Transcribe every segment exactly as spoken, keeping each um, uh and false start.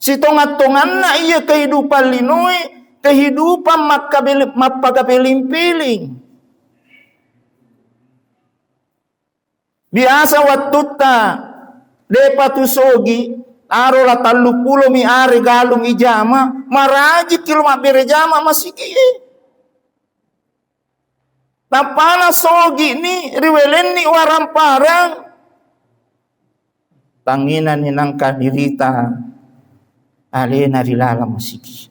Sitonga-tonganna iya kehidupan linoe, kehidupan makkabele-, mappakapeling-peling. Biasa wattutta de'pa tu sogi, aro la talluppulo mi are galung ijama, marajikki lo mabbere jama masigi. Tappana sogi ni riwelenni waramparang. Tanginani nangka dirita alena ri laleng masigi.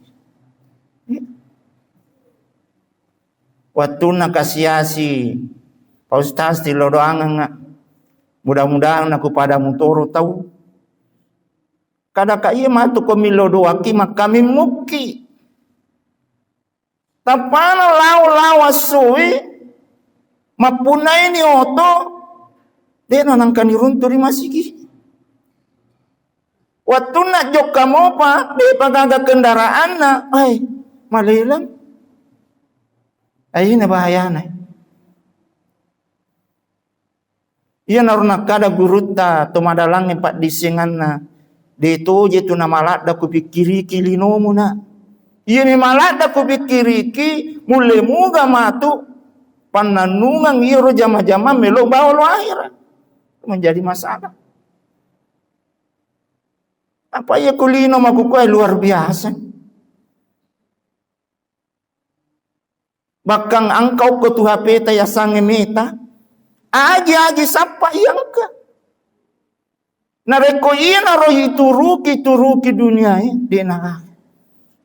Wattunna kasiasi, Pak Ustaz, tilodoangengnga. Mudah-mudahan naku pada mutoro tau. Kadaka iya matu ko millodoakki, makkamimmukki. Tappana lao-lao assoe, mappunnaini oto, de'na nangka niruntu ri masigi. Wattunna jokka mopa, de'pa gaga kendaraanna, ai, maleleng. Ai, na bahayana. Iyanaro nakkada gurutta to madalangnge paddissenganna, de toje tu namaladda kupikkiriki linomu, Nak. Iyami maladda kupikkiriki, mulle muga matu pannannungeng iyaro jama-jamang melo bawang lo ahera. Menjadi masalah. Apa iya kulino makkukue luar biasa. Bahkan engka okko tu H P-ta yasengnge Meta, aji-aji sappa iya engka. Narekko iyanaro ituruki, turuki duniae, de' nagaga.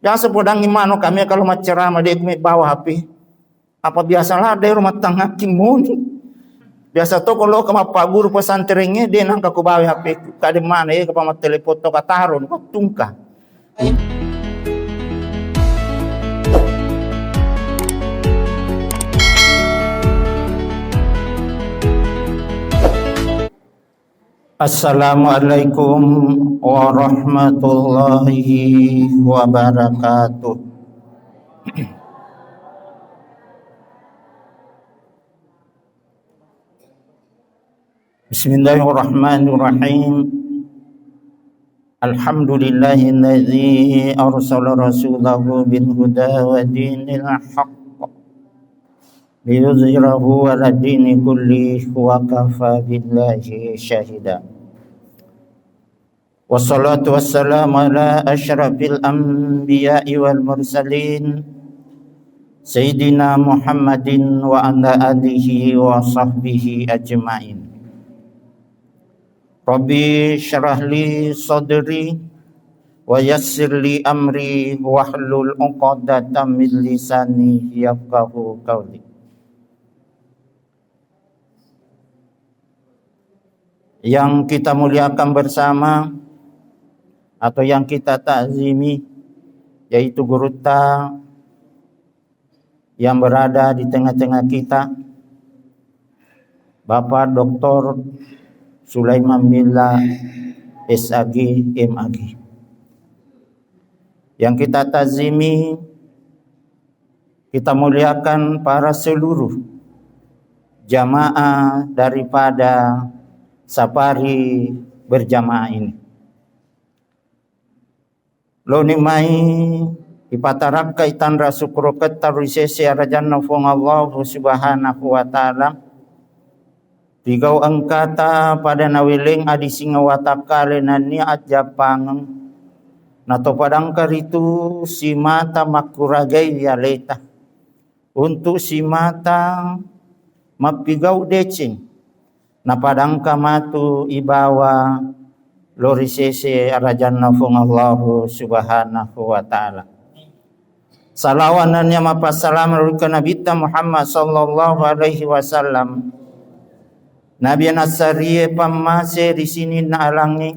Biasa podangngi mano kami kalau maccerama, de' kume bawa H P. Apa biasa ladde ro mattangakki moni. Biasa to ko lo ke mappaguru pesantrengnge, de' nangka kubawa H P-ku. Kade mana, eh, kapa mattelepon to kataro, ko tungka. Assalamualaikum warahmatullahi wabarakatuh. Bismillahirrahmanirrahim. Alhamdulillahilladzi arsala rasulahu bil huda wa dinil haqq liyuzhirahu ala dini kullih wa kafa billahi syahida. Wassalatu wassalamu ala asyrafil anbiya'i wal mursalin, Sayyidina Muhammadin wa ala alihi wa sahbihi ajma'in. Rabbi syrah li sadri wa yassir li amri wahlul uqdatam min lisani yafqahu qawli. Yang kita muliakan bersama atau yang kita takzimi, yaitu gurutta yang berada di tengah-tengah kita, Bapak Doktor Sulaiman Milla, S A G, M A G. Yang kita takzimi, kita muliakan para seluruh jamaah daripada safari berjamaah ini. Loni mai ipatarakkai tanra sukkuruketta ri sese arajanna Puang Allahu Subhanahu wa Ta'ala. Tigau engkata pada naweleng adising watakkale nennia ajjappangeng, natopadangka ritu simata makkuragai aleta, untuk simata mappigau deceng, napadangka matu ibawa lao ri sese arajanna Puang Allahu Subhanahu wa Ta'ala. Salawat nennia mappasalama ri Nabitta Muhammad sallallahu alaihi wasallam. Nabi nassarie pammase ri sininna alangnge.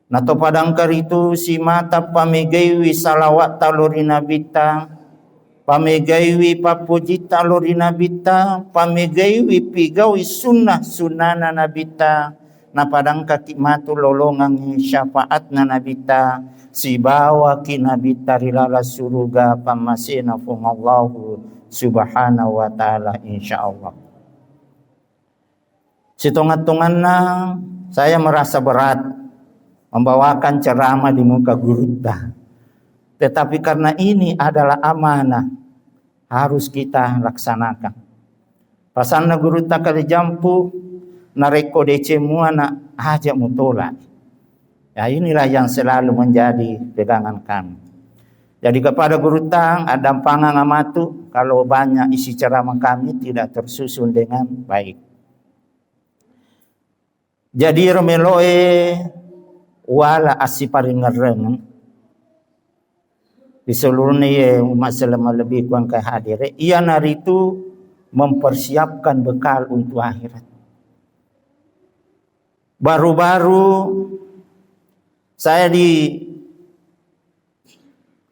Natopadangka ritu simata pamegaiwi salawatta lao ri Nabitta, pamegaiwi pappojitta lao ri Nabitta, pamegaiwi pigaui sunnah-sunnahna Nabitta, napadangkaki matu lolongengngi syafaatna Nabitta, sibawaki Nabitta ri laleng suruga pammasena Puang Allahu Subhanahu wa Ta'ala, insyaallah. Sitonga-tonganna, saya merasa berat. membawakan ceramah di muka gurutta. Tetapi karena ini adalah amanah, harus kita laksanakan. Pasanna gurutta Kali Jampu, narekko deceng muana, aja mutola. Ya, inilah yang selalu menjadi pegangan kami. Jadi kepada gurutta, addampangang amatu, kalau banyak isi ceramah kami tidak tersusun dengan baik. Jadi ro meloe wala assiparingerrengeng di seluruhnya ye umat selama lebih kurang ke hadire, iyanaritu mempersiapkan bekal untuk akhirat. Baru-baru saya di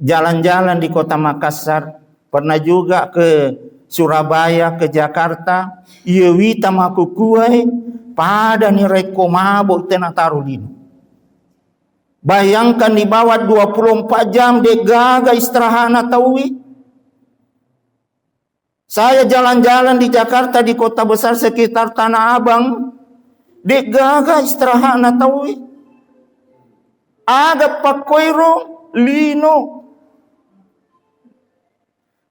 jalan-jalan di Kota Makassar, pernah juga ke Surabaya, ke Jakarta, iya wita makkukuae, pada ni rekko mabo tena taro lino. Bayangkan di bawah dua puluh empat jam de gaga istirahatna tauwi. Saya jalan-jalan di Jakarta, di kota besar sekitar Tanah Abang, de gaga istirahatna tauwi. Aga pakkoiro lino.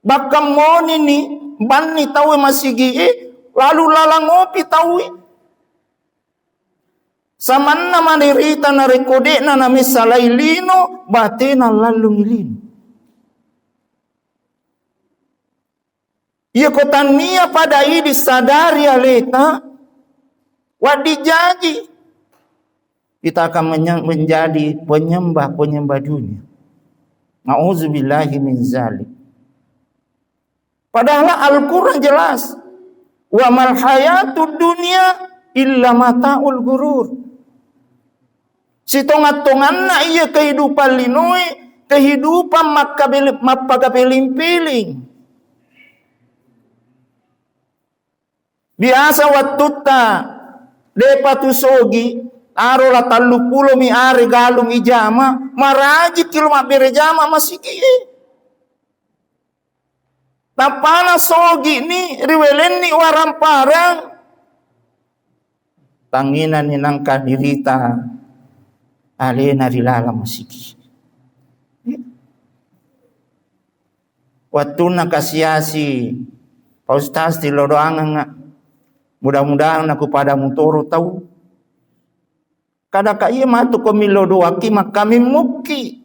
Bahkan monini banni tauwi masigi'e, lalu lalang opi tauwi. Samanna maderita narekko de'na namessalai lino, batena lallungi lino. Iyako tannia pada idi sadari aleta, waddi jaji. Kita akan menye-, menjadi penyembah-penyembah dunia. Na'udzubillahi min zalik. Padahal Al-Quran jelas, "Wa mal hayatud dunya illa mataul gurur." Sitonga-tonganna iya kehidupan linoe, kehidupan makkabele-, mappakapeling-peling. Biasa wattutta depa tu sogi, aro la tallu pulo mi are galung ijama, marajiki lo mabbere jama masigi. Tappana sogi ni riwelenni warang-parang. Tanginani nangka dirita alena ri laleng masigi. Wattunna kasiasi Pak Ustaz tilodoangengnga. Mudah-mudahan naku pada mutoro tau. Kadaka iya matu ko millodoakki makkaming mukki.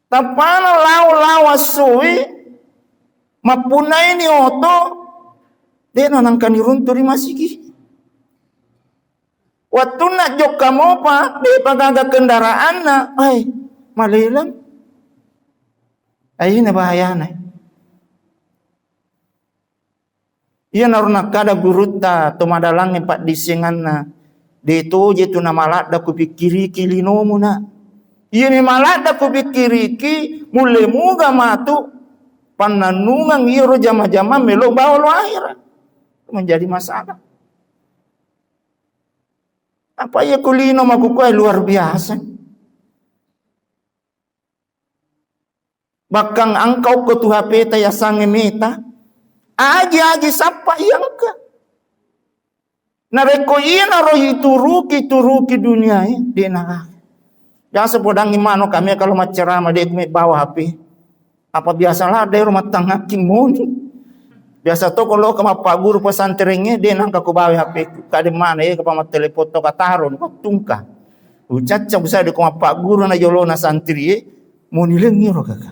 Tappana lao-lao assoe, mappunaini oto, de'na nangka niruntu ri masigi. Wattunna jokka mopa, de'pa gaga kendaraanna, ai, maleleng. Ai, na bahayana. Iyanaro nakkada gurutta to madalangnge paddissenganna, de toje tu namaladda kupikkiriki linomu, Nak. Iyami maladda kupikkiriki, mulle muga matu pannannungeng iyaro jama-jamang melo bawang lo ahera. Menjadi masalah. Apa iya ku lino makkukue luar biasa. Bahkan engka okko tu H P-ta yasengnge Meta, aji-aji sappa iya engka. Narekko iyanaro ituruki, turuki duniae, de' nagaga. Biasa podangngi mano kami kalau maccerama, de' ku mebbawa H P. Apa biasa ladde ro mattangakki moni. Biasa to ko loka mappagguru pesantrengnge, de' nangka kubawa H P-ku. Kade mana e, kapa mattelepon to kataro, tungka. Ucacca besar de' ko mappagguru na jolona santrie, moni lengngi ro kaka.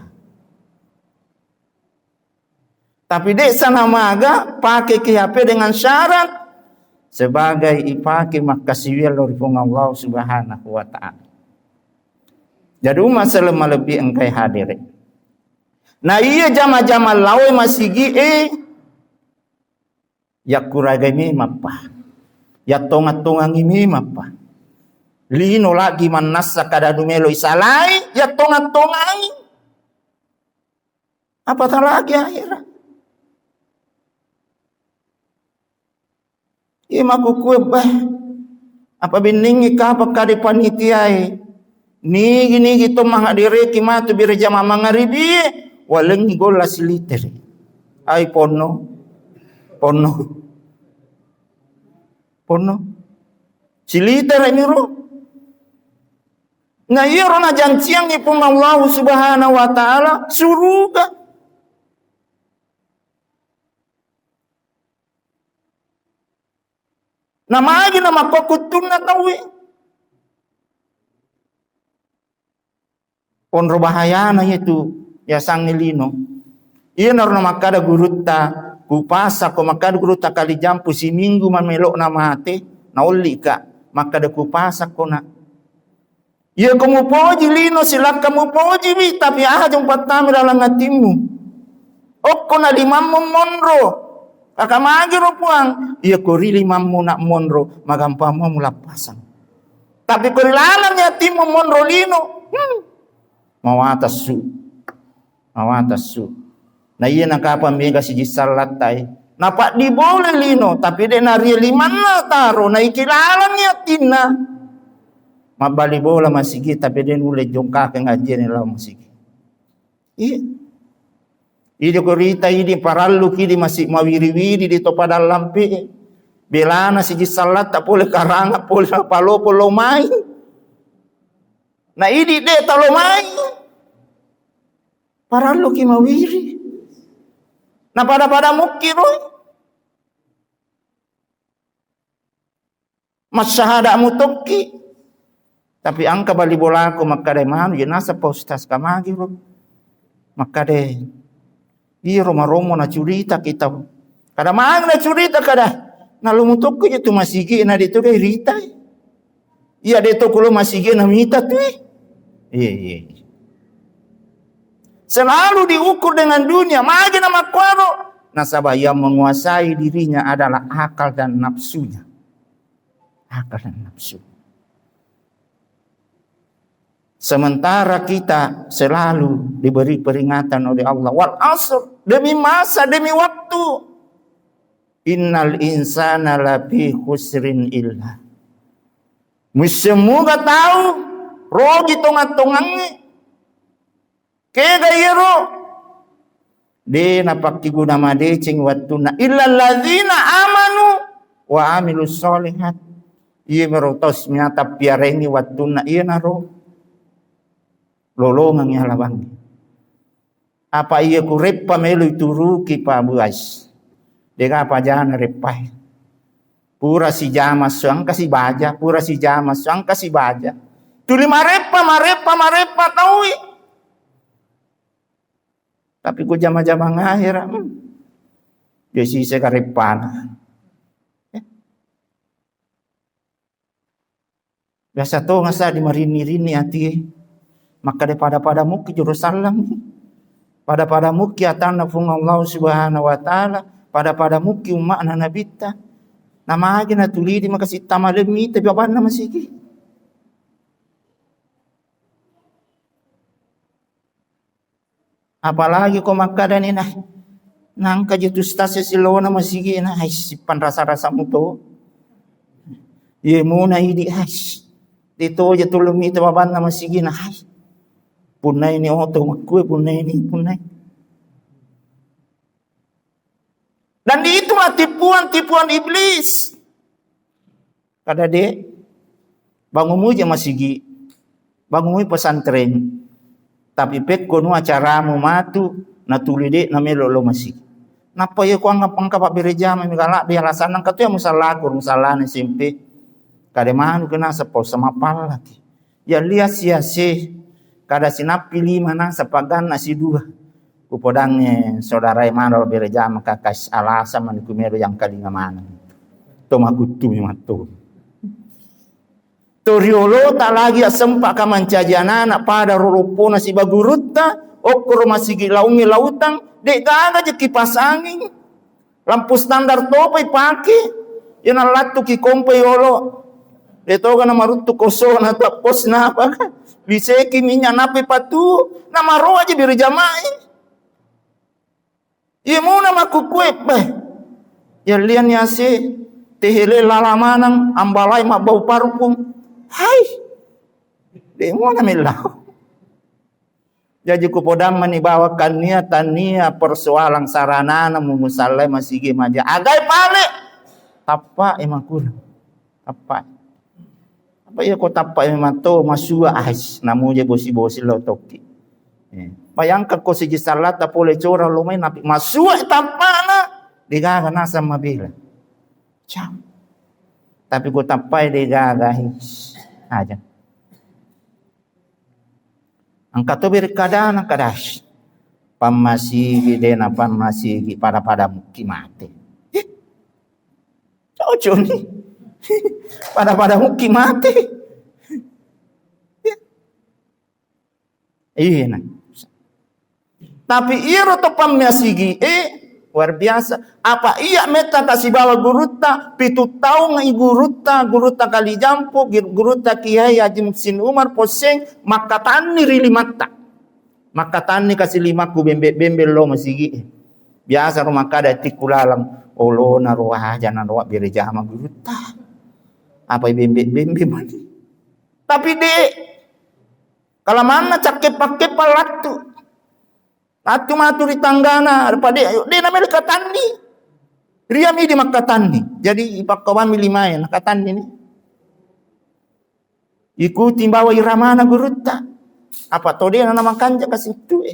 Tapi de' sanamaga pake ki H P dengan syarat sebagai ipake makkasiwiang lao ri Puang Allah Subhanahu wa Ta'ala. Jadi, umma selleng malebbi engkai hadere. Na iya jama-jama laoe masigi e, yakkuragai memappa, yattongang-tongangi memappa. Lino lagi mannassa kada dumelo isalai, yattongang-tongangi. Apatah lagi ahera. Iya makkukue, bah, apa benningngi kapang kade panitiae? Nigi-nigi to mangadereki matu bere jama mangaribie, walengngi golla silitere. Ai ponno, ponno, ponno. Silitere miro. Na iyaro najanciangngi Puang Allahu Subhanahu wa Ta'ala suruga. Na magi na makkokuttunna tauwe. Onro bahayana iyatu yasengnge lino. Iyanaro namakkada gurutta, kupasakko, makkada gurutta Kalijampu, siminggu mamelo'na mate, naollika, makkada kupasakko, nak. Iyako mupoji lino, silakka mupojiwi, tapi aja mupattama laleng atimmu. Okko na limammu monro. Kaka magiro Puang, iyako ri limammu nak monro, magampang mua mulappasang. Tapi ko ri laleng atimmu monro lino, hmm, mawatassu. Mawatassu. Na iya nakapang mega siji sallattai. Napaddi bola lino, tapi de' narie limanna taro, naiki laleng atinna. Mabbali bola masigi, tapi de' nulle jongkakeng ajene lao masigi. Iya. Idi ko rita idi paralluki di masi mawiri-wiri di to padang lampe. Belana siji sallatta pole karanga pole palopo lo mai. Na idi de' talo mai. Paralluki mawiri. Na pada-pada mukki roi. Massahada mutokki. Tapi engka bali bolaku makkada manu je nasaba ustaz kamagi ro. Makkada iyaro maromo nacurita kita. Kada magi nacurita kada. Nalu mutokki je tu masigi na de' tu de' rita. Iya de' to kulo masigi na mita tu. Iya, iya, iya. Selalu diukur dengan dunia. Magi na makkuaro. Nasaba yang menguasai dirinya adalah akal dan nafsunya. Akal dan nafsu. Sementara kita selalu diberi peringatan oleh Allah. Wal asr, demi masa, demi waktu. Innal insana lafi khusrin illa. Muga tau rogi tonga-tongangnge. Kega iyaro? De' napakkiguna madeceng wattunna illa alladzina amanu wa amilus solihat. Iya mero tau simiata piarengi wattunna iyanaro lolongengngi alabangngi. Apa iya ku reppa melo ituruki pa buas. Dega apa jana reppai. Pura sijama suangka sibaja, pura sijama suangka sibaja. Tuli mareppa, mareppa, mareppa taui. Tapi ku jama-jama ngahera, hmm. Dia sisa kareppana. Eh. Biasa to ngasa di marini-rini ati. Makkada pada-pada mukki juru sallang. Pada-pada mukki atanna Puang Allah Subhanahu wa Ta'ala. Pada-pada mukki umma'na Nabitta. Namagi natulidi makasitta malemmi tapi abanna masigi. Apalagi ko makkadani nah, nangka je tu stase silona masigina, hai sipan rasa-rasa muto. Ye muna idi, hai. Ditoja tulung mita babanna masigina, hai. Punnai ni oto makkue, punnai ni, punnai. Dan itulah tipuan-tipuan iblis. Kada de, bangumui je masigi, bangumui pesantren. Tapi pekko nu acaramu matu, natuli de namelo lo masigi. Nappa iya kuang engka pabbere jama mi galak de alasan engka tu ya musallaku, musallana S M P. Kada manu kena sepau sama pallaki. Ya lias ya se, kada sinappi lima na sepaganna sidua. Kupodangnge saudarae mano bere jama kakas alasan mani kumero yang kalinga maneng. To makuttu mi matto. To riolo ta lagi sempa ka mancaji anana pada roroppona siba gurutta, okkoro masigi laungi lautang, de gaga je kipas angin. Lampu standar topa ipake. Iyana lattuki kompe yolo. De toga na maruttu kosona, tapposna apa. Liseki minyak nape patu. Na maroa je biri jamai. Iya muna makkukue, beh. Yallian yase, tehele lala maneng, ambalai mabbau parfum. Hai. De muna mellau. Jaji kupodang mani bawang kannia tannia persoalan saranana mumusallai masigi maja. Agai pale. Tappa e makuru. Tappa. Apa iya ko tappa memang to masua ais, namu je bosi-bosi lo tokki. Eh, bayangkan ko siji salata pole cora lo mai napi masua tappana, degaga nasang mabela. Cam. Tapi ko tappai degaga, ais, aja. Engka to bere kadana, kada, pammasigi, dena pammasigi, pada-pada mukki mate. Eh, cocok ni. Pada-pada mukki mate. Eh. Iya, nah. Tapi iyaro to pammasigi, eh, luar biasa. Apa iya metta kasibawa gurutta, pitu taung i gurutta, gurutta Kalijampu, gir-, gurutta Kiai Haji Muhsin Umar Posseng, makkatanni ri limatta. Makkatanni kasi limakku bembe-bembe lo masigi. Biasa ro makkada tikku lalang, olona ro aja na ro bere jama gurutta. Apa bembe-bembe mani. Tapi de, kalamanna cakke-pakke palattu. Lattu matu ri tanggana, pade, de namele katanni. Riami di makkatanni. Jadi ipakkawami limae, nakatanni ni. Ikuti bawa iramana gurutta. Apa to de na makanja kasitu e.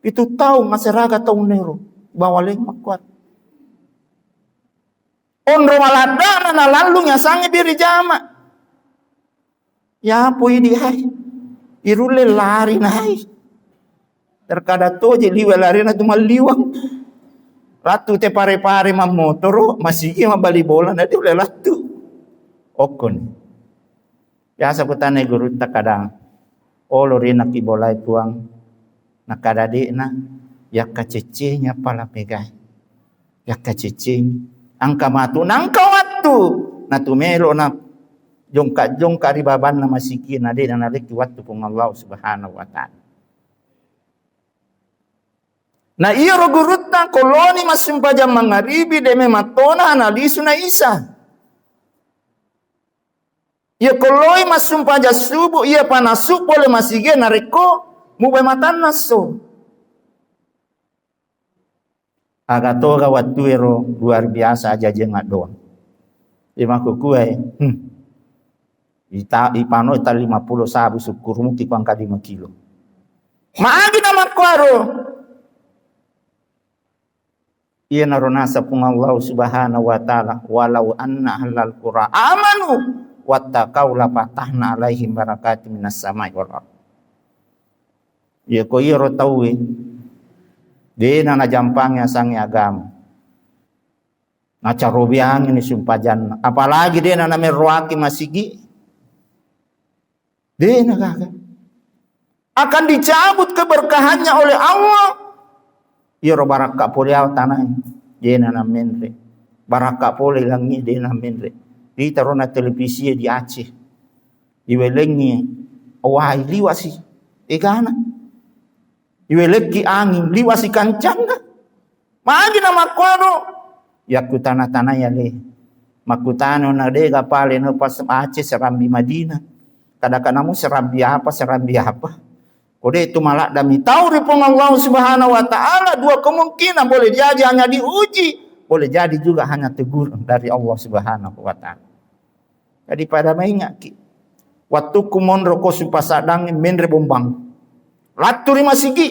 Pitu taung maseraga taung nero. Bawa leng makkuat. Onro maladdana nalallu nyasangi biri jama. Ya poi di hai. Irulle lari nai. Terkadang toje liwe larina tu malliwang. Lattu te pare-pare mammotoro, masigi mabali bola, na de ulle lattu. Okkoni. Biasa kutanai gurutta kadang, "Olo ri nakki bolai Puang?" Nakada de'na, "Yakkaceccengi appala megai. Yakkaceccengi." Angka matu, nangka wattu. Natu melo na jongka-jongka ri babanna masigi, na de'na nalekki wattu Puang Allah Subhanahu wa Ta'ala. Na iyaro gurutta koloni massumpajang mangaribi, de memang tona nalisu na Isa. Iya kolloi massumpajang subuh, iya panasu pole masigi narekko mubai matanna so. Aga toga wattuero luar biasa ajajeng addoang. Imakkukuai, hmm. Ita, ipano ita lima puluh sabu sukkurumuki kuangka lima kilo. Magi namakkuaro? Iyanaro naseng Puang Allah Subhanahu wa Ta'ala, "Walau anna ahlal qura amanu wattaqau lafatahna alaihim barakatim minas samai wal ard." Iya ko iyaro tauwe, dena najampangi asangi agama. Nacarobiangi ni sumpajanna. Apalagi dena namerroaki masigi. Dena gaga. Akan dicabut keberkahannya oleh Allah. Iyaro barakka pole awa tanai, dena namenre. Barakka pole langi, dena namenre. Ritarona televisi di Aceh. Iwelengi wai liwasi egana. Iwelekki angin liwasi kancanna. Magi namakkuaro? Yakkutana-tanai ale. Makkutana na dega pale no pas Aceh serambi Madinah. Kadang-kadang mu serambi apa, serambi apa. Ko de tu maladdami tau ri Puang Allah Subhanahu wa Ta'ala, dua kemungkinan, boleh jadi hanya diuji, boleh jadi juga hanya teguran dari Allah Subhanahu wa Ta'ala. Jadi pada maingatki. Wattukku monro ko supasaddangngi menre bombang. Lattu ri masigi.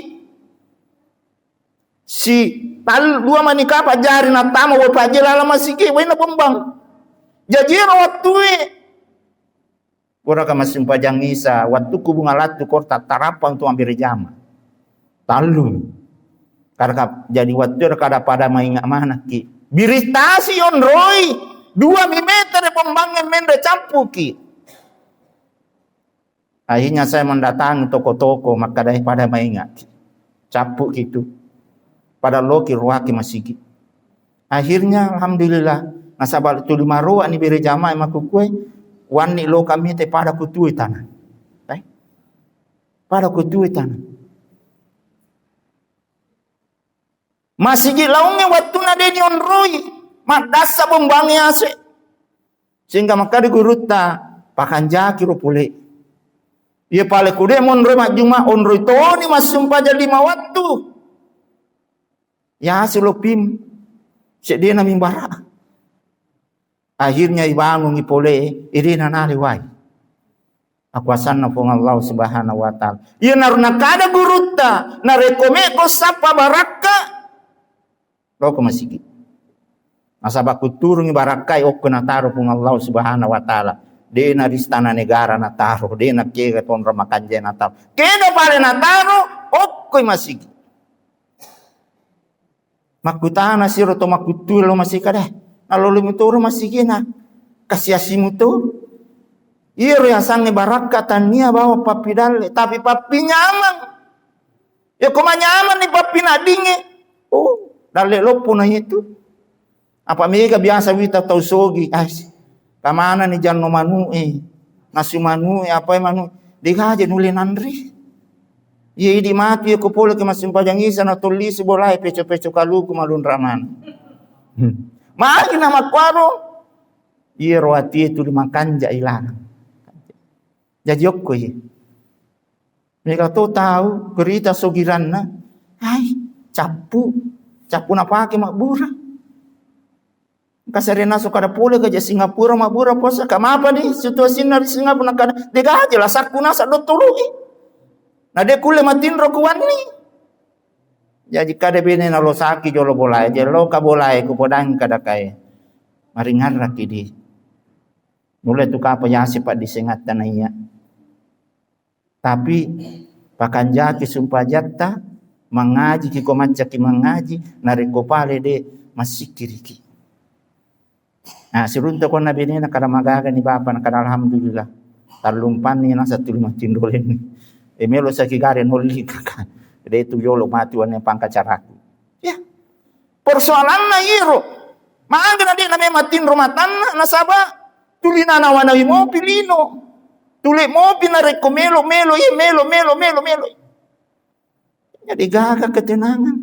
Si tal-, dua manikapa jari nattama wai pajje lala masigi, waina bombang. Jajiro wattue. Puraka massumpajang Isa, wattukku bunga lattu kor tattarappa untuk ambil jama. Tallu. Karena jadi wattu kada pada maingat manakki. Biritasi onroi, dua mi meter pembangnge menre cappuki. Akhirnya saya mendatangi toko-toko, makkadai pada maingatki. Cappuki tu. Pada loki ruaki masigi. Akhirnya, alhamdulillah, nasaba tuli maroa ni bere jamaah makkukue, wanni lo kami te pada kutui tanah. Eh? Pada kutui tanah. Masigi laungnge wattunna de nionroi, maddassa bombangnge ase. Sehingga makkada gurutta, pakanjaki ro pole. Iya pale kude monroi majjuma, onroi toni massumpajang lima wattu. Yase lo pim, seddena mimbara. Akhirnya ibangungi pole, irina nale wai. Akuasanna Puang Allah Subhanahu wa Ta'ala. Iyanaro nakada gurutta, narekko meko sappa barakka, loko masigi. Nasaba kutturungi barakkai okko nataro Puang Allah Subhanahu wa Ta'ala. De na ristana negara nataro, de na kega tonra makanja nataro. Kega pale nataro, okkoi masigi. Makkutana siro to makkuttu lo masigi kada. Nalolo mutoro masigina. Kasiasimu to. Iyaro yasangnge barakka tania bawa pappidalle, tapi pappinyamang. Ya ko manyamang ni pappinaddingnge. Oh, dalle loppo na itu. Apa mega biasa wita tau sogi, ais, kamana ni janno manu e, nasu manu e, apa e manu, degaje nule nanri. Iya idi matu ya ko pole ke masumpajang isa na tolli si bolae peco-peco kaluku malunra manu. Hmm. Magi na makkuaro, iya roati itu lima kanja ilana. Jaji okko iya. Mega to tau, kerita sogiranna, hai, cappu, cappu napake mabbura. Engka sarena so kada pole ke Singapura mabbura puasa, ka mapa ni situasinna di Singapura, nakada, degaje la sakku nasa dottoro'i. Na de kulle matinro kuwanni. Jaji kada bene nalosaki jolo bolae, je loka bolae ku podang kada kae. Maringarraki di. Nulle tu kapa yase paddisengatta na iya. Tapi pakanjaki sumpajatta, mangaji ki ko mancaki mangaji, narekko pale de massikkiriki. Nah, sirunta konna benena kada magaga ni bapa, nakada alhamdulillah. Tallumpanni nasa tuli matinrolenni. E melo saki gare nolli kaka. De tu yolo mati wane pangka caraku. Ya. Persoalanna iro. Maga na de na memang tinro matanna nasaba tuli nanawa nawi mopi lino. Tuli mopi narekko melo, melo, iya melo, melo, melo, melo. Jadi gaga ketenangan.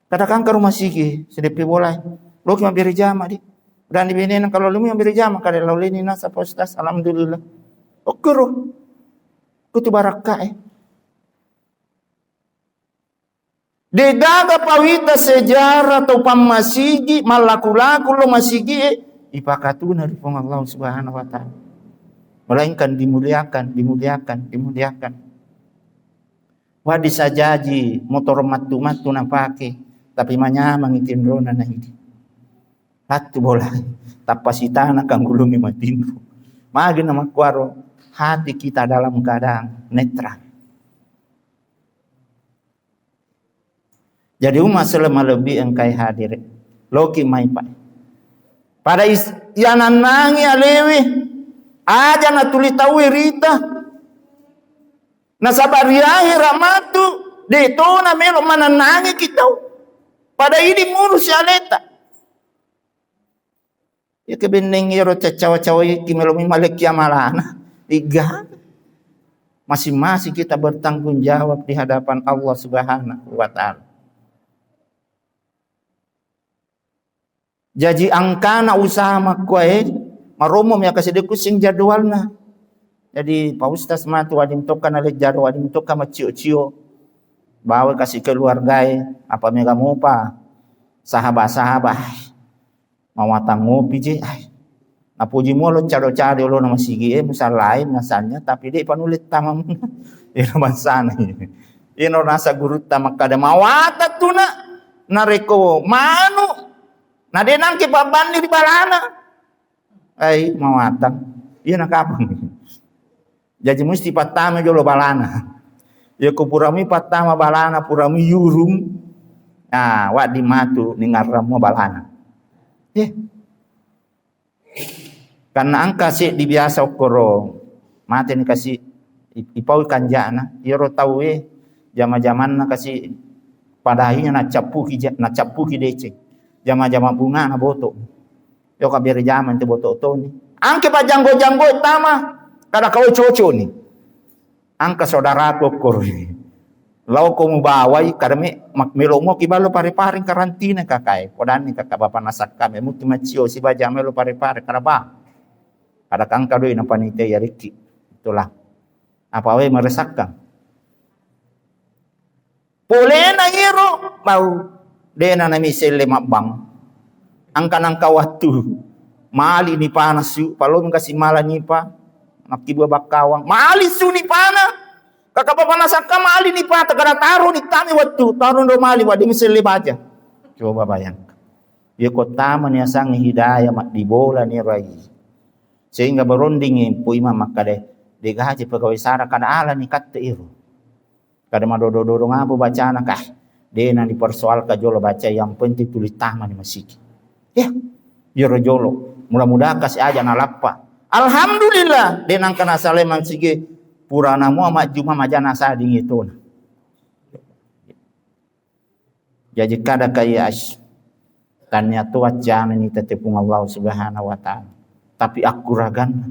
Kada kangka rumah sigi, sedeppe bolai. Loki mabbere jama di. Dan di benena kalau lumi mabbere jama kada lauleni nasa Pak Ustaz, alhamdulillah. Okoro. Kutu barakka e. Degaga pawita sejarah tau pammasigi mallaku-laku lo masigie ipakatuna ri Puang Allah Subhanahu wa Ta'ala. Melainkan dimuliakan, dimuliakan, dimuliakan. Wadi sajaji motoro mattu-mattu napake, tapi manyamang tinrona naidi. Hattu bola, tappa sitana kanggulungi matinro. Magi namakkuaro hati kita dalam keadaan netral. Jadi umma selama lebih engkai hadir. Loki mai, Pak. Pada is-, iyanannangi alewe, aja natuli tauwe rita. Nasaba ri ahera matu, de tona melo manennangi ki tau. Pada idi murusi aleta. Iya ke benneng iyaro caccawa-cawa iki melo mi malekki amalana. Iga. Masing-masing kita bertanggung jawab di hadapan Allah Subhanahu wa Ta'ala. Jaji angkana usaha makkuae, marommo mi akkasidekku sing jadwalna. Jadi Pak Ustaz matu wading tokka nalejjaro, wading tokka maccio-cio. Bawa kasi keluargae, apa mega mopa. Sahaba-sahaba. Mawatang ngopi je, ai. Napoji muolo cado-cado olona masigi e, musallai misalnya, tapi de panulle tamamu. Ina bangsana. Ino nasa gurutta makkada mawatang tuna, narekko manu, na de nangke pabbandi ri balana. Ai, mawatang. Iya nakapang. Jaji musti pattama jolo balana. Yako purami pattama balana, purami yurung. Nah, waddi matu ningarrammo balana. Eh. Karena angka seddi biasa okkoro. Mate ni kasi i-, ipau kanjana. Iyaro tauwe jama-jamanna kasi padahinya nacappuki ja-, nacappuki deceng. Jama-jama bunga na boto. Yoka bere jamang te boto toni. Angke pajanggo-janggo tama. Kada kau cocok ni. Angka saudaraku okkoro. Lao ko mubawai, kada me, mak-, melo mo ki ballo pare-pare karantina kakae. Podani kaka bapa nasakka me mutu macio si baja melo pare-pare kada ba. Kada kangka doi na panitia ya riki. Itulah. Apa we meresakka. Polena iyaro, bau, dena nami selle mabbang. Angka nangka wattu, mali ni panas yu, palomi kasi mala nipa, Makkibua bakkawang, mali suni pana. Kaka papa nasakka mali ni pata, kada taro ni tami wattu, taro ndo mali, wa de' mi selle baca. Coba bayangkan. Iya ko tama ni asangnge hidayah, maddibola ni rai. Sehingga berundingi Pu Imam makkada, de' gaji pegawai sara kada ala ni katte iro. Kada madodo-dodo ngapa bacana kah? De' na dipersoalkan jolo baca, yang penting tuli tama ni masigi. Ya, iyaro jolo. Mudah-mudahan kasi aja nalappa. Alhamdulillah, de' nangka nasalai masigi. Purana mua majjuma majana sading itona. Jaji kada kaya as. Tania tu wacana ni tette Puang Allah Subhanahu wa Ta'ala. Tapi akkuraganna.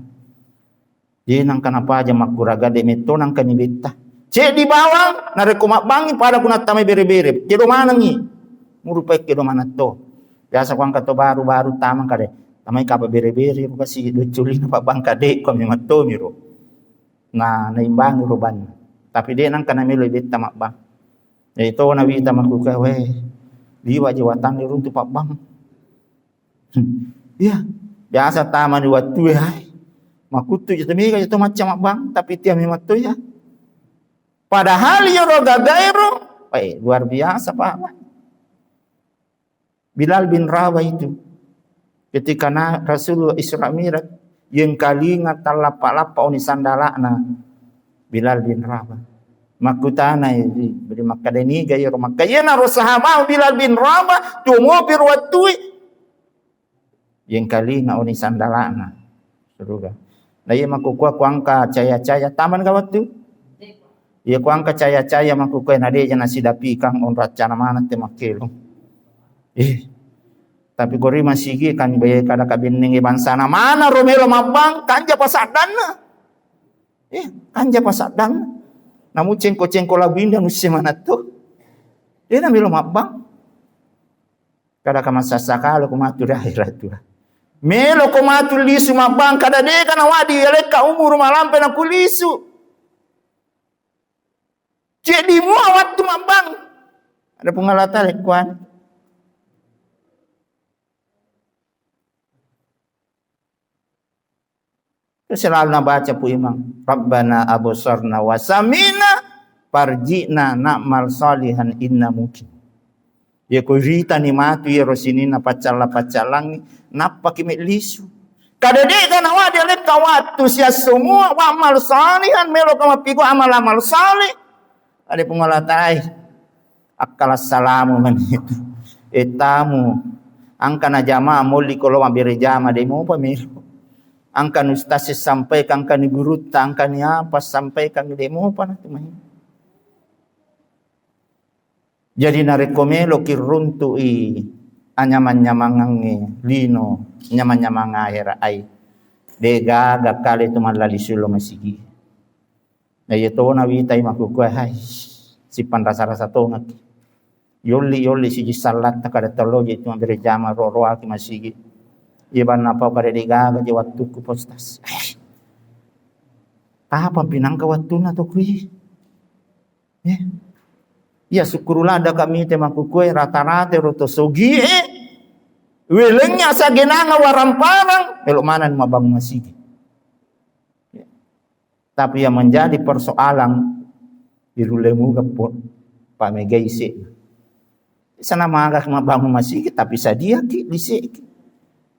Ye nangka napaja makkuraga de' metto nangka ni betta. Ceddi bawang, narekko mabbangi pada ku nattamai bere-bere. Kedo manengi. Murupai kedo maneng to. Biasa ku angka to baru-baru tama kade. Tamai kapa bere-bere, buka si duculi na pabbang kade, ko memang to miro. Na, naimbangi rubanna. Tapi de' nangka namelo betta mabbang. Jadi to nawita makkuka, weh, liwa je watanni runtu pabbang. Iya, biasa tama di wattu e, hai. Makuttu je to mega je to macca mabbang, tapi tia memang to ya. Padahal iyaro gagaero, eh, luar biasa, Pak. Bilal bin Rabah itu, ketika na-, Rasulullah Isra Mi'raj, yengkalinga tallappa-lappa oni sandala'na Bilal bin Rabah. Makkutana, eh, beri makkadani ga iyaro makka, iyanaro sahabat Bilal bin Rabah, tuo mopi ro wattui. Yengkalinga oni sandala'na. Suruga. Na iya makkukua kuangka caya-caya taman ga wattu? Iya kuangka caya-caya makkukua na de' jana sidapikang on raccana maneng te makkelo. Eh. Tapi kori masigi kan be kada kabennenge bangsana mana ro melo mabbang kanja pasaddanna. Eh, kanja pasaddanna. Namu cengko-cengko lagu indah nusse manatto. De' na melo mabbang. Kada ka massasakala ko matu ri akhirat tu. Melo ko matu lisu mabbang, kada de' kana wadi alekka umuru malampe na kulisu. Ceddi mua wattu mabbang. Ada Puang Allah Taala kuan. Terus selalu nabaca Pu Imang, "Rabbana absarna wa sami'na farji'na na'mal salihan inna muqin." Ya ko ritani matu iyaro sininna paccalla-paccalangngi, nappaki mellisu. Kada de' kana wadi alekka wattu siassomua wa amal salihan, melo ka mappigo amal-amal saleh. Ada Puang Allah Taala, eh, akkalassalamu mani itu. Eh, tamu, angka na jama molli ko lo mabbere jama de' mopa melo. Angka ni ustaz sampaikan, angka ni gurutta, angka ni apa sampaikan de' mopa na tu mai. Jadi narekko meloki runtu'i anyamang-nyamangengnge lino, nyamang-nyamang ahera ai, de' gaga kale tu mallali sulo masigi. Na iya tona witai makkukue, hai, sipanrasa-rasa tongekki. Yolli-yolli siji sallatta kada tello je tu mabbere jama ro-roaki masigi. Iya banna pau kada de' gaga je wattukku postas. Apa pinangka wattunna to kui? Ya. Iya, sukkuru ladda kami te makkukue rata-rata ro to sogie. Welengngi asa genanga waramparang, melo maneng mabangun masigi. Ya. Tapi yang menjadi persoalan, irulle muga po-, pamegai se. Sana maga mabangun masigi, tapi sadiaki liseki.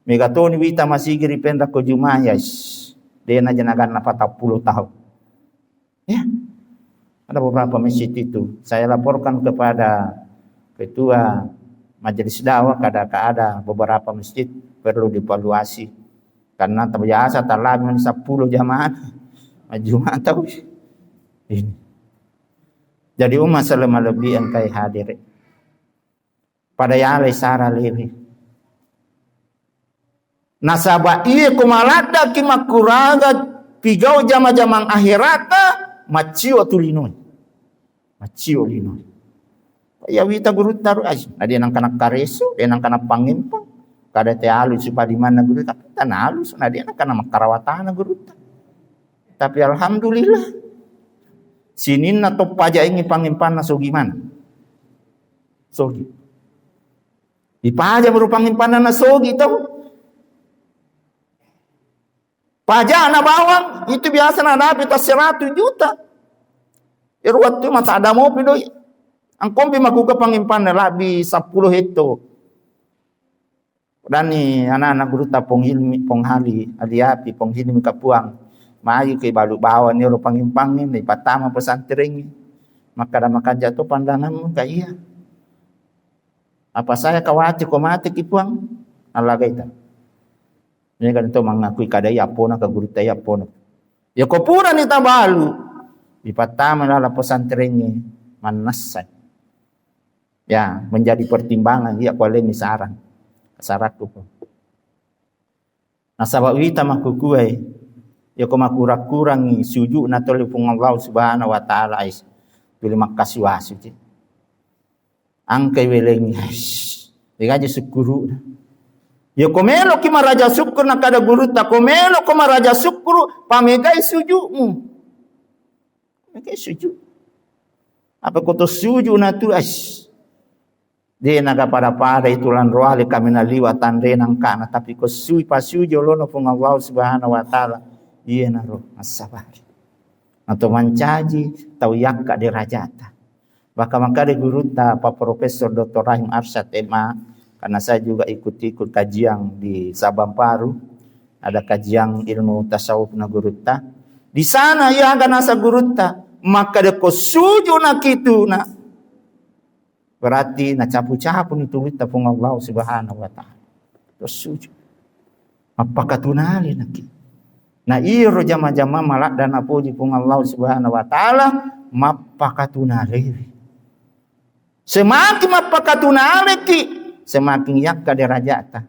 Mega toni wita masigi ri penra ko Jumaya, shh, dena jenaganna patappulo tahun. Ya, ada beberapa masjid itu. Saya laporkan kepada ketua majelis dakwah, kada ka ada beberapa masjid perlu dievaluasi. Karena terbiasa talami sepuluh jamaah. Jumat tahu. Ini. Jadi umma selama lebih engkai hadir. Pada yalai sara lewe. Nasaba iye ko maladdaki makkuraga pigau jama-jamang akhirata, maccio tu linoi. Maccio linoi. Iya wita gurutta ro, ai, na de nangka nakkareso, de nangka nappangempang. Kada te alusu padimanna gurutta, tapi tana alusu, na de nangka na makkarawatana gurutta. Tapi alhamdulillah, sininna toppa jaingi pangempanna sogi mana. Sogi. Dipaja baru pangempanna na sogi tau. Pajana bawang itu biasa nadapi ta seratus juta. Ero wettu mata ada mopi doi. Angkompi makuga pangimpanna labbi seppulo hetto. Dani anak-anak gurutta Pong Hilmi, Pong Hali, Aliapi, Pong Hilmi Kapuang. Mayu ke balu bawang ni ro pangimpangi, ni patama pesantrengi. Makkada makanja to pandanganmu ka iya. Apa saya khawatir ko mati ki Puang? Allagaita. Ini kan to mangakui kadai appona ka gurutta iya appona. Ya ko purani tabalu, dipattama lala pesantrengi mannassa. Ya, menjadi pertimbangan iya ko alemi sarang. Sarakku ko. Nasaba wita makkukuai, ya ko makurang-kurangi sujudna tole Puang Allah Subhanahu wa Ta'ala, ais. Tuli makkasiwasi. Angkai welengi. Degaji sukkuru. Ya ko melo ki maraja sukkuru, nakada gurutta, ko melo ko maraja sukkuru, pamegai sujudmu. Pamegai sujud. Apa ko to sujud na tu, as. De naga pada-pada itu lanroale kami naliwa tanre nangkana, tapi ko sui pasuju lono Puang Allah Subhanahu wa Ta'ala. Iya naro massabari. Atau mancaji tau yakka derajata. Bahkan makkada gurutta Pak Profesor Doktor Rahim Arsyad M A, karena saya juga ikut-ikut kajian di Sabang Paru, ada kajian ilmu tasawuf na gurutta. Di sana ia aga nasa gurutta, makkada ko sujud na kitu na. Berarti nacapu-capu ni tulutta Puang Allah Subhanahu wa Ta'ala. Terus sujud. Mappakatunale naki. Na iro jama-jama maladda napoji Puang Allah Subhanahu wa Ta'ala, mappakatunalewi. Semakin mappakatunaleki, semakin yakka derajata.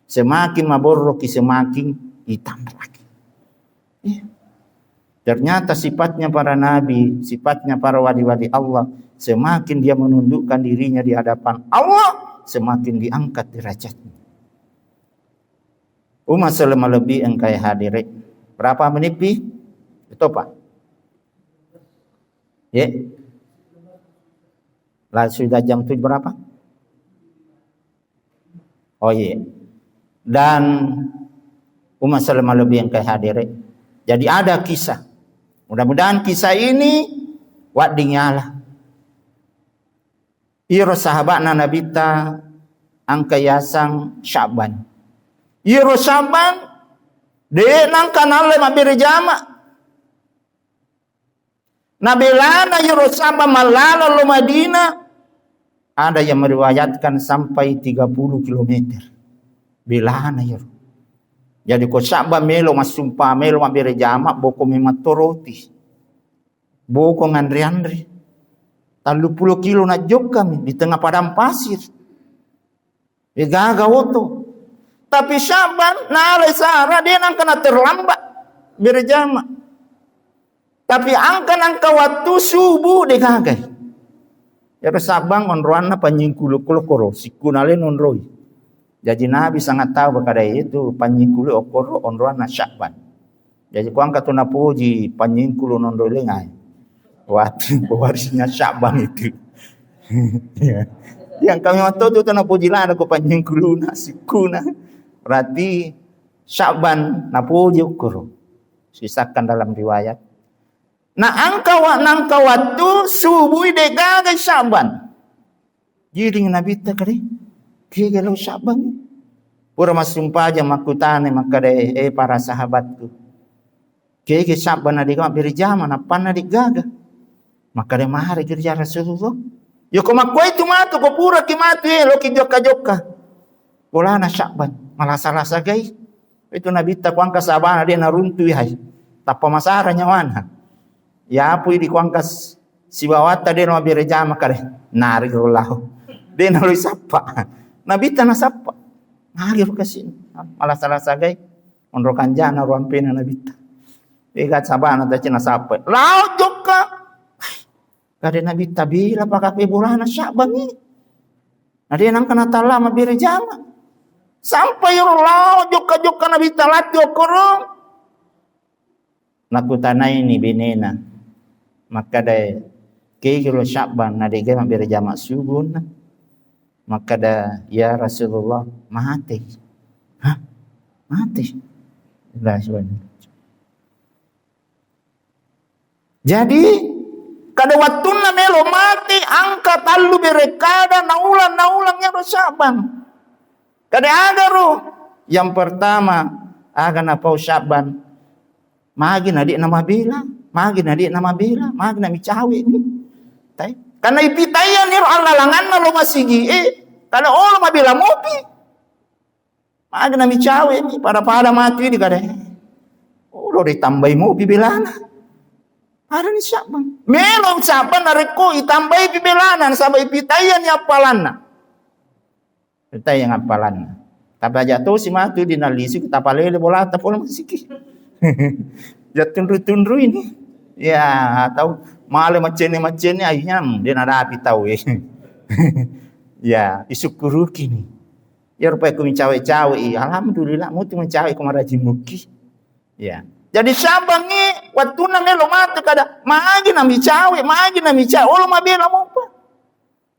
Semakin maborroki, semakin itanraki. Iya. Ternyata sifatnya para nabi, sifatnya para wali-wali Allah, semakin dia menundukkan dirinya di hadapan Allah, semakin diangkat derajatnya. Umat selama lebih engkai hadiri. Berapa menit pi? Itu Pak. Ya. Lah sudah jam tujuh berapa? Oh iya. Dan umat selama lebih engkai hadiri. Jadi ada kisah. Mudah-mudahan kisah ini wadding yala. Iro sahabatna Nabitta angka yasang Sya'ban. Iro Sya'ban de nangka nalle mabbere jama. Nabelana iyaro Sya'ban mallala lo Madinah, ada yang meriwayatkan sampai tiga puluh kilometer. Belana iyaro. Jadi ko Sya'ban melo massumpa, melo mabbere jama, boko memang to roti. Boko nganre-anre. Talluppulo kilo najjokkami di tengah padang pasir. Degaga oto. Tapi Sya'ban nalai sara, de nangka na terlambat berjama. Tapi angka nangka wattu subuh degagai. Iyaro Sya'ban onroanna panyingkulu koro, sikku nale nonroi. Jaji Nabi sangat tahu bakada itu panyingkulu okoro onroanna Sya'ban. Jaji kuangka tu napoji panyingkulu nonroi lengai. Waktu pewarisnya Sya'ban itu. Ya. Yang kami waktu tu napoji lana ko panyingkulu na sikuna. Berarti Sya'ban napoji ukuru. Sisakan dalam riwayat. Nah, angka wa-, nangka waktu subui degaga Sya'ban. Giling Nabitta kare, kega lo Sya'ban? Pura massumpajang makkutana makkada, eh, para sahabatku. Kega Sya'ban na dega mabbere jama, nappanna degaga. Makkada mare gereja Rasulullah. Yoko makkoi tu matu, ko pura ki matu, eh, loki jokka-jokka. Bolana Sya'ban, malasa-lasa gai. Itu Nabitta kuangka sabana de naruntui hai. Tappa masara nyawana. Yapui di kuangka s-, sibawatta de na mabbere jama kare. Nari ro lao. De naloi sappa. Nabitta nasappa. Nari ro kasini. Malasa-lasa gai. Onro kanjana ruampena Nabitta. Ega sabana taci nasappa. Lao jokka. Kade Nabitta bila pakape bolana Sya'ban ni. Na de nangka natalla mabbere jama. Sampai ro lao jokka-jokka Nabitta latti okkoro. Nakkutanaini benena, makkada, kegi lo Sya'ban na degai mabbere jama subuh na? Makkada, ya Rasulullah, mate. Hah? Mate? Allahu Akbar. Jadi, kada wattunna melo mate, angka tallu berekkada, naulang-naulang ero Sya'ban. Kada agaro? Yang pertama, aga napau Sya'ban? Magi na de' namabela, magi na de' namabela, magi na micawe ni. Tai. Karena ipitaiya niro allalanganna lo masigi, eh, kada olo mabela mopi. Magi na micawe ni, pada-pada matu di kada. Olo ditambai mopi belana. Pada ni Sya'ban. Melo Sya'ban narekko itambai pi belana, nasaba ipitaiya ni appalanna. Tetta yang appalanna. Tapi aja tosi matu di nalisi, tapalele bolata pole masiki. Ja tunru-tunru ini. Ya, atau male macene-macene, akhirnya, hmm, dia nadapi tau, eh. Ya, isyukuruki ni. Ya, rupai ku micawe-cawe, iya, alhamdulillah, mutu micawe ku maraji muki. Ya. Jadi Sya'ban ni, wattunna melo matu kada, magi na micawe, magi na micawe, olo mabela mopa.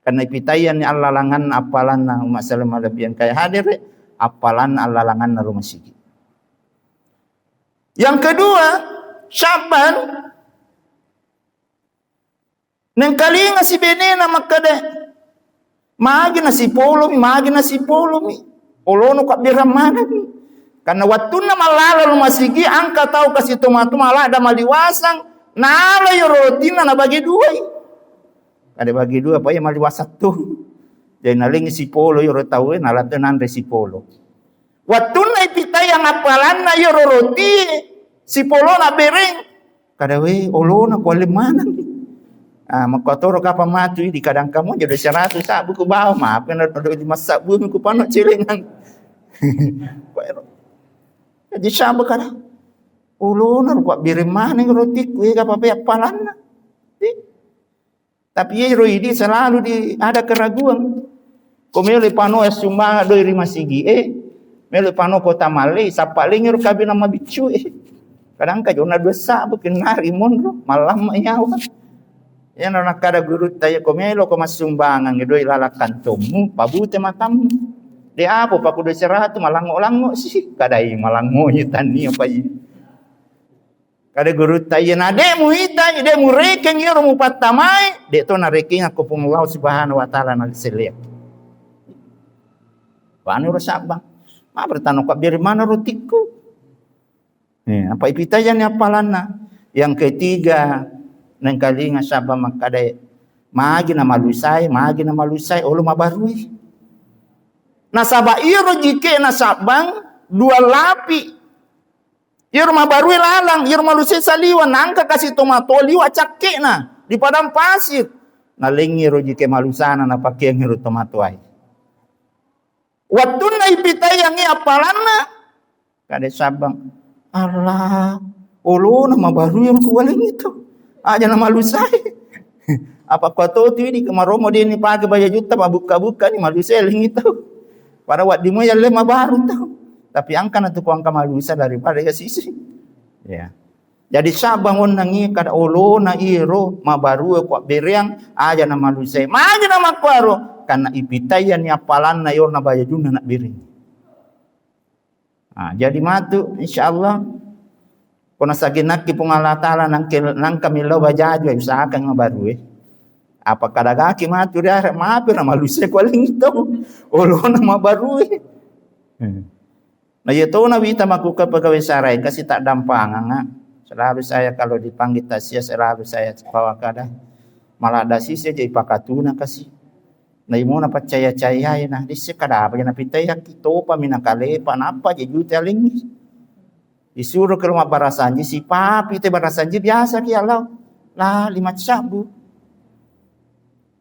Karena ipitaiyanni allalanganna appalanna umma' salama lebbi engkae hadere, appalanna allalanganna rumah sigi. Yang kedua, Sya'ban nengkalinga si benena makkeda, magi nasipolomi, magi nasipolomi. Olono kabberang manenni. Karena wattunna mallala rumah sigi, angka tau kasi tomatoa maladda maliwasang, nala yoro rotinna nabage duai. Kada bagi dua, apa iya maliwasang tu. Jadi nalengi sipolo yoro tau e, nala tu nanre sipolo. Wattunna ipitaiang appalanna yoro roti, sipolona bereng. Kada we, olona kualeng maneng. Ah, makkotoro kapang matu idi, kadang kamu jadi seratus sabbu ku bawa, maaf, kena ada lima sabbu ku pano celengan. Jadi sabbu kada. Olona ro kuabbereng maneng rotiku, ega apa-apa appalanna. Tapi iyaro idi selalu di, ada keraguan. Ko melo pano sumbang doi ri masigi e, melo pano kota male, sappa lengero kabina mabiccu e. Kadang ka jona dua sabbu kennari monro, malamma nyawa. Iyana nakkada gurutta, iya ko melo ko massumbangang doi lalakkantommu, pabute matammu. De apo paku doi seratu malangngo-langngo si, kadai malangngo tannia pai. Kada gurutta, iya na de' muita, de' murekeng iyaro mupattamai, de' to narekeng akko Puang Allah Subhanahu wa Ta'ala na selleang. Wani ro sabbang. Ma bertano kabbere mana rotikku. Eh, apa ipitaiyanni appalanna? Yang ketiga, nengkalinga sabbang makkadae, magi na malusai, magi na malusai, olo mabarui. Nasaba iyaro jike na sabbang dua lapi. Iyaro mabarue lalang, iyaro malusai saliweng, nangka kasi tomatoa liwa cakke'na di padang pasir. Nalengngi ro jike malusana napakeangngi ro tomatoae. Wattunna ipitaiangngi appalanna, kade sabbang, Allah, olona mabarue ro kuwalengngi to. Aja na malusai. Apa kuatotu idi kemaromo de' ni pake bajajutta, mabbukka-bukka ni malusai lengngi tau. Pada waddimu yalle mabaru tau. Tapi angka na tu kuangka malusa daripada ya sisi. Ya. Jadi sabbang onnangngi kada olona iro mabarue kuabbereang aja na malusai. Magi na makkuaro? Karena ipitaianni appalanna iyaro na bajajunna nabbereng. Ah, jadi matu, insyaallah, ko nasaginakki Puang Allah Ta'ala nangke-, nangka millau bajaju, usahakan mabarue. Apa kadagaki matu ri ahera, mapi na malusai kualengngi tau. Olona mabarue. Hmm. Na iya tona wita makkukka pegawai sarai, kasi taddampanganga. Selalu saya kalau dipanggil tasia, selalu saya bawa kada. Maladda sisi aja ipakatuna kasi. Naimuna paccaya-cayai, na disse kada apa je napitaiakki, topami nakalepa, nappa je jute alengngi. Isuro ke rumah barasanji, sipapi te barasanji biasa ki Allah. La lima cabbu.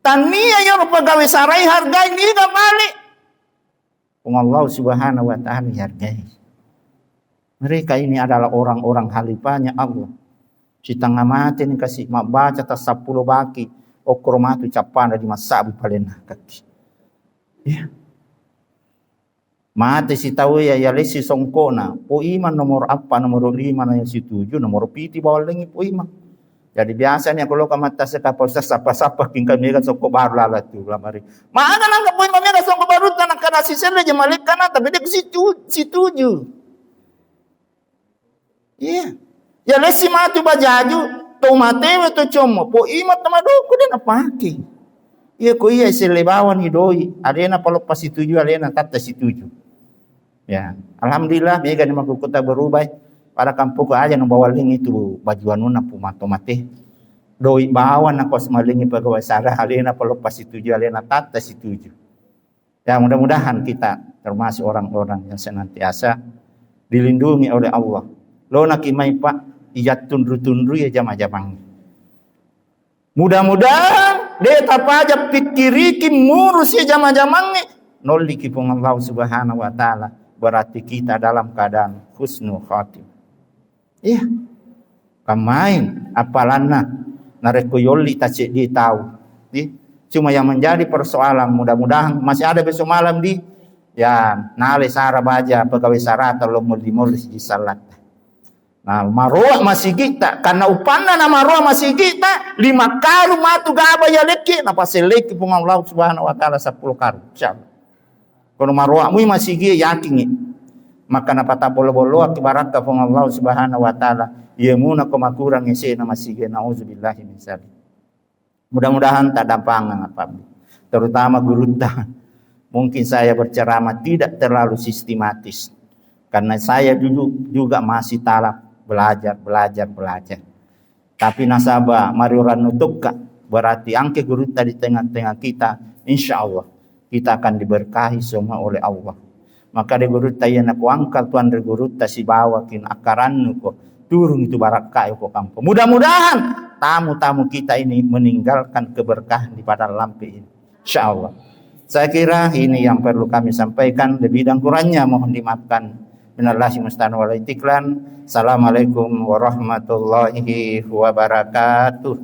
Tannia iyaro pegawai sarai hargai niga balik. Puang Allah Subhanahu wa Ta'ala hargai. Mereka ini adalah orang-orang khalifahnya Allah. Sitengah mate ni kasi mabbaca tassappulo baki, okkoro matu cappana di massabu palenna kaki. Ya. Mate sitau ya, ya lesi songkona. Po imang nomor appa, nomor lima na ya situju, nomor piti bawang lengi po imang. Jadi biasa ni aku loka mattase kapal sapa-sapa kingka mega songko baru lala tu lamari. Maga nangka po imang mega songko baru tanah kada siselle je malekana, tapi dia situ-, situju. Iya. Ya lesi matu bajaju. Tau matewe to commo, po ima tama doko de napake. Iya ko iya selle bawani doi, alena palo pasituju, alena tatta situju. Ya, alhamdulillah mega ni makkukutta berubah. Pada kampuku aja no bawalling itu baju anuna pu mato mate. Doi bawang nako semalingi pegawai sada alena palo pasituju, alena tatta situju. Ya, mudah-mudahan kita termasuk orang-orang yang senantiasa dilindungi oleh Allah. Lo naki mai, Pak, ijattunru-tunru ya jama-jamang. Mudah-mudahan de tapaja pikkiriki murusi jama-jamangnge, nolliki Puang Allah Subhanahu wa Ta'ala, berarti kita dalam keadaan husnul khatimah. Iya. Kamain apalanna narekko yolli taceddi tau. Di. Cuma yang menjadi persoalan, mudah-mudahan masih ada besok malam di, ya, nale sara baja pegawai sarata lo molli-molli siji sallatta. Nah, maroa masigitta, karena upanna na maroa masigitta, lima karung matu gaba ya lekki, napaselleki Puang Allah Subhanahu wa Ta'ala sepuluh karung. Insyaallah. Kono maroa mui masigi yakingi. Maka napata bolo-boloa ki barakka Puang Allah Subhanahu wa Ta'ala. Iya muna ko makurang esena masigi, nauzubillahi min zalik. Mudah-mudahan tak dampangan apa, terutama gurutta. Mungkin saya berceramah tidak terlalu sistematis karena saya dulu juga masih talak belajar, belajar, belajar. Tapi nasaba mariurannu tokka, berarti angke gurutta di tengah-tengah kita, insya Allah kita akan diberkahi semua oleh Allah. Maka de gurutta iya nakuangkal tuan de gurutta sibawa kin akarannu ko turung itu barakka ko kampo. Mudah-mudahan tamu-tamu kita ini meninggalkan keberkahan di padang lampe ini. Insya Allah. Saya kira ini yang perlu kami sampaikan. Lebih dan kurangnya mohon dimaafkan. Minallahi musta'an wal itiklan. Assalamualaikum warahmatullahi wabarakatuh.